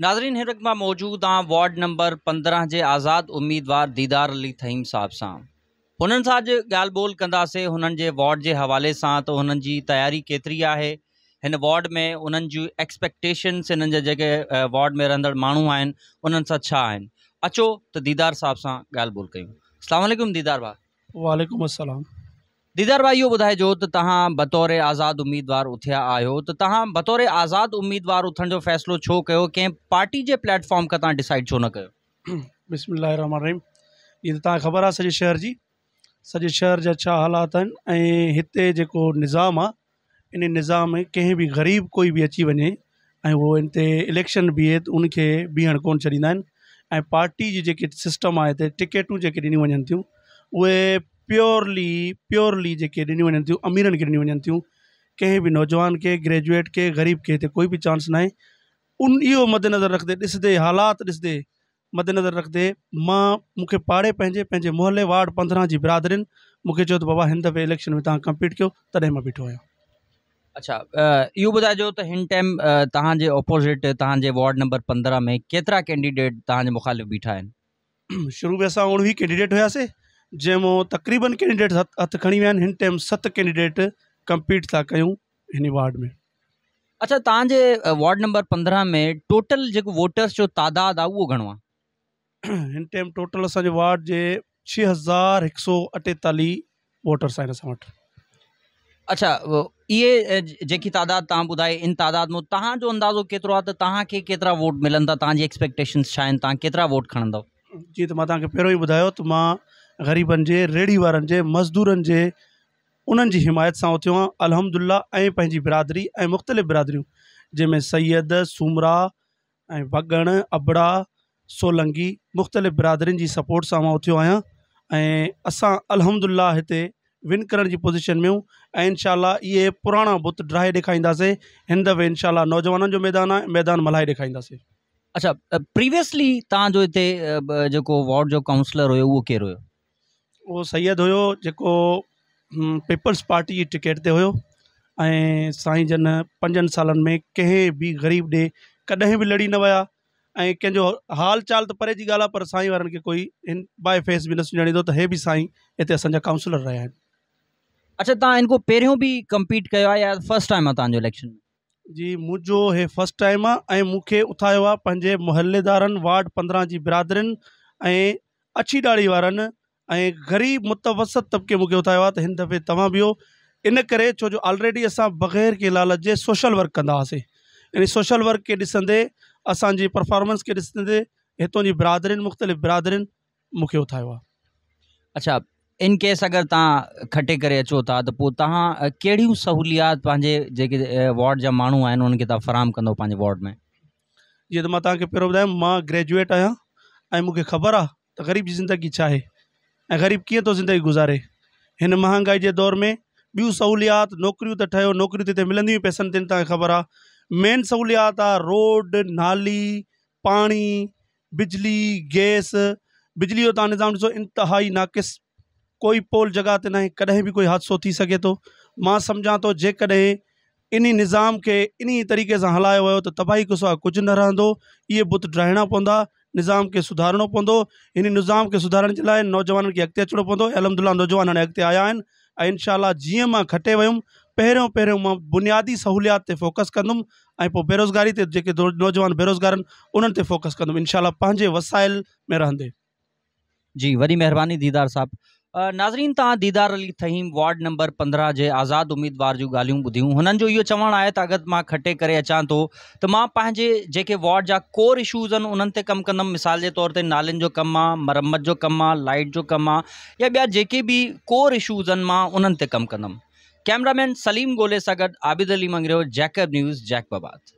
ناظرين هن وقت مان موجود آهيان وارڊ نمبر 15 جي آزاد اميدوار ديدار علي ٿهيم صاحب سان هنن سان اڄ ڳالهه ٻولهه ڪنداسين هنن جي وارڊ جي حوالي سان ته هنن جي تياري ڪيتري آهي هن وارڊ ۾ انهن جون ايڪسپيڪٽيشنس هنن جا جيڪي وارڊ ۾ رهندڙ ماڻهو آهن انهن سان ڇا آهن اچو ته ديدار صاحب سان ڳالهه ٻولهه ڪيون السلام عليڪم ديدار ڀاء. وعليڪم السلام. ديدار ڀائي اهو ٻڌائجو ته توهان بطور آزاد اميدوار اٿيا آهيو ته توهان بطور آزاد اميدوار اٿڻ جو فيصلو ڇو ڪيو ڪنهن پارٽي جي پليٽ فارم کان توهان ڊسائيڊ ڇو نه ڪيو؟ بسم الله الرحمن الرحيم هي ته توهان کي خبر آهي سڄي شهر جي سڄي شهر جا ڇا حالات آهن ۽ هتي جيڪو نظام آهي ان نظام ۾ ڪنهن به غريب ڪوئي به اچي وڃي ۽ اهو ان تي اليڪشن بيهي ته ان کي بيهڻ ڪونه ڇڏيندا آهن ۽ پارٽي جي جيڪي سسٽم آهي هتي ٽڪيٽون جيڪي ڏنيون وڃن ٿيون اهي پيورلي پيورلي جيڪي ڏنيون وڃن ٿيون اميرن کي ڏنيون وڃن ٿيون ڪنهن به نوجوان کي گريجوئيٽ کي غريب کي هتي ڪوئي به چانس ناهي ان اهو مد نظر رکندي ڏسندي حالات ڏسندي مدنظر رکندي مان مون کي پاڙي پنهنجي پنهنجي محلي وارڊ 15 جي برادرين مون کي چيو ته بابا هن دفعي اليڪشن ۾ توهان ڪمپيٽ ڪيو تڏهن مان بيٺو آهيان. اڇا اهو ٻڌائجو ته هن ٽائيم توهان جي اپوزٽ توهان جي وارڊ نمبر 15 ۾ ڪيترا ڪينڊيڊيٽ توهان جي مخالف بيٺا آهن؟ شروع ۾ اسان 19 ڪينڊيڊيٽ هياسي جنهن مان تقريبن ڪينڊيڊيٽ هٿ کڻي ويا آهن هن ٽائيم 7 ڪينڊيڊيٽ ڪمپيٽ ٿا ڪيون هن وارڊ ۾. اڇا توهان جي وارڊ نمبر 15 ۾ ٽوٽل جيڪو ووٽرس جو تعداد آهي اهو گهڻو آهي؟ هن ٽائيم ٽوٽل اسان جي وارڊ جي 6148 ووٽرس آهن اسان وٽ. اڇا اهي جيڪي تعداد توهان ٻڌائي ان تعداد مان توهان جو اندازو ڪيترو آهي ته توهان کي ڪيترا ووٽ ملن ٿا توهان جي ايڪسپيڪٽيشنس ڇا آهن توهان ڪيترا ووٽ کڻندؤ؟ جيئن ته مان توهان کي پهريون ئي ٻڌايو ته مان غريبن جي ريڙهي وارن جي مزدورن جي انهن جي حمايت سان اٿيو آهيان الحمد لله ۽ پنهنجي برادري ۽ مختلف برادريون جنهن ۾ سيد، سومرا ۽ وڳڻ، ابڙا، سولنگي مختلف برادرين جي سپورٽ سان مان اٿيو آهيان ۽ اسان الحمد لله هتي ون ڪرڻ جي پوزيشن ۾ آهيون ۽ انشاء الله اهي پراڻا بت ڊاهي ڏيکارينداسين هن دفعي انشاء الله نوجوانن جو ميدان آهي ميدان ملهائي ڏيکارينداسين. اڇا پريويسلي توهان جو هتي جيڪو وارڊ جو ڪائونسلر هيو اهو ڪير هيو؟ اهو سيد هيو جيڪو پيپلز پارٽي جي ٽڪيٽ تي هيو ۽ سائين جن پنجن سالن ۾ ڪنهن به غريب ڏي ڪڏهن به لڙي نه ويا ۽ ڪنهن جو حال چال ته پري جي ڳالهه آهي پر سائين وارن کي ڪوئي هن باء فيس به نه سڃاڻيندو ته هي به سائين هتي اسان جا ڪائونسلر رهيا آهن. اڇا توهان هن کان پهريون به ڪمپيٽ ڪيو آهي يا فرسٽ ٽائيم آهي توهان جو اليڪشن؟ جي منهنجو هي فرسٽ ٽائيم آهي ۽ مون کي اٿايو آهي پنهنجي محليدارن وارڊ 15 جي برادرين ۽ اڇي ڏاڙهي وارن ۽ غريب متوسط طبقي مون کي اٿايو آهي ته هن دفعي توهان بيهو ان ڪري ڇو جو آلريڊي اسان بغير ڪنهن لالچ جي سوشل ورڪ ڪندا هئاسين ان سوشل ورڪ کي ڏسندي اسان جي پرفارمنس کي ڏسندي هتان جي برادرين مختلف برادرين مون کي اٿايو آهي. اڇا ان ڪيس اگر توهان کٽي ڪري اچو ٿا ته پوء توهان ڪهڙيون سهوليات پنهنجي جيڪي وارڊ جا ماڻهو آهن انهن کي توهان فراهم ڪندو پنهنجي وارڊ ۾؟ جيئن ته مان توهان کي پهريون ٻڌايم مان گريجوئيٽ آهيان ۽ مون کي خبر آهي ته غريب جي زندگي ڇا آهي ۽ غريب ڪيئن ٿو زندگي گذاري هن مهانگائي جي دور ۾ ٻيون سهوليات نوڪريون ته ٺهيو نوڪريون ته هتي ملنديون ئي پئسن تي توهان کي خبر آهي مين سهوليات آهي روڊ نالي پاڻي بجلي گئس بجلي جو توهان نظام ڏسو انتهائي ناقص ڪوئي پول جڳهه تي ناهي ڪڏهن به ڪوئي حادثو ٿي سگهي ٿو مان سمجهان ٿو جيڪڏهن انهي نظام کي انهي طريقي سان هلايو ويو ته تباهي کان سواء ڪجهه نه رهندو اهي بت ڊاهڻا پوندا نظام کي سڌارڻو پوندو انهي نظام کي سڌارڻ جي لاء نوجوانن کي اڳتي اچڻو پوندو الحمد لله نوجوان هاڻي اڳتي آيا آهن ۽ انشاء الله جيئن مان کٽي ويم پهريون پهريون مان بنيادي سهوليات تي فوڪس ڪندم ۽ پوء بيروزگاري تي جيڪي نوجوان بيروزگار آهن انهن تي فوڪس ڪندم انشاء الله پنهنجي وسائل ۾ رهندي. جي وڏي مهرباني ديدار صاحب. ناظرين توهان ديدار علي ٿهيم وارڊ نمبر 15 جي آزاد اميدوار جون ڳالهيون ٻڌيون هنن جو اهو چوڻ آهي ته اگر مان کٽي ڪري اچان ٿو ته مان پنهنجي جيڪي وارڊ جا ڪور اشوز آهن انهن تي ڪم ڪندم مثال جي طور تي نالين جو ڪم آ مرمت جو ڪم آ لائيٽ جو ڪم آ يا ٻيا جيڪي به ڪور اشوز آهن مان انهن تي ڪم ڪندم ڪئميرا مين سليم گولي سان گڏ Abid Ali Mangrio Jacob news Jacob آباد.